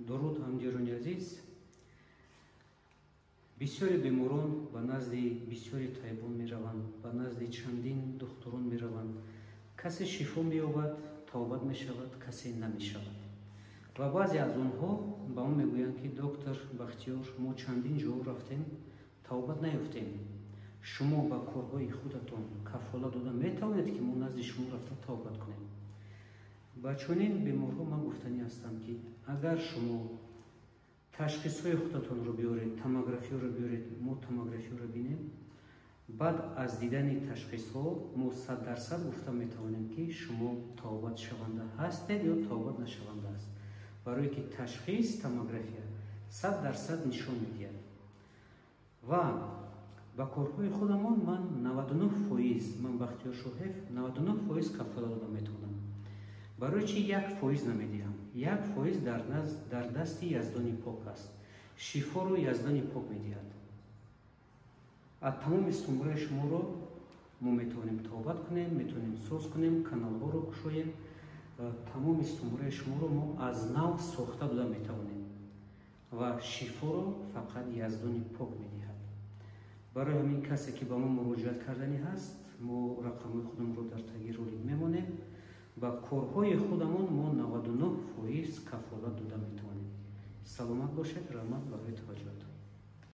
Дуруд, ҳамдиёрони азиз. Бисёри беморон ба назди бисёри табибон мераванд, ба назди чандин духтурон мераванд. Касе шифо меёбад, тавбат мешавад, касе намешавад. Ва баъзе аз онҳо ба мо мегӯянд, ки доктор Бахтиёр, мо чандин ҷо рафтем, тавбат наёфтем. Шумо ба корҳои худатон кафолат дода метавонед, ки мо назди шумо рафта тавбат кунем? Ба чунин беморҳо ман гуфтанӣ ҳастам, ки агар шумо ташхисҳои худатонро биёред, томографиёро биёред, мо томографиёро бинем, баъд аз дидани ташхисҳо мо 100% гуфта метавонем, ки шумо тавбатшаванда ҳастед ё тавбат нашаванда аст. Барое ки ташхис томография 100% нишон медиҳад. Ва ба корҳои худамон ман 99%, ман Бахтиёр Шоҳев 99% кафолат дода метавонам. Барои чи 1% намедиҳам? 1% дар дасти Яздони Пок аст. Шифоро Яздони Пок медиҳад. Аз тамоми сумраи шуморо мо метавонем тавбат кунем, метавонем соз кунем, каналҳоро кушоем. Тамоми сумраи шуморо мо аз нав сохта дода метавонем ва шифоро фақат Яздони Пок медиҳад. Барои ҳамин касе ки ба мо муроҷиат карданӣ ҳаст, мо рақамҳои худамонро дар таги ролик мемонем. Ба корҳои худамон мо 99% кафолат дода метавонем. Саломат бошед, раҳмат барои таваҷҷӯҳатон.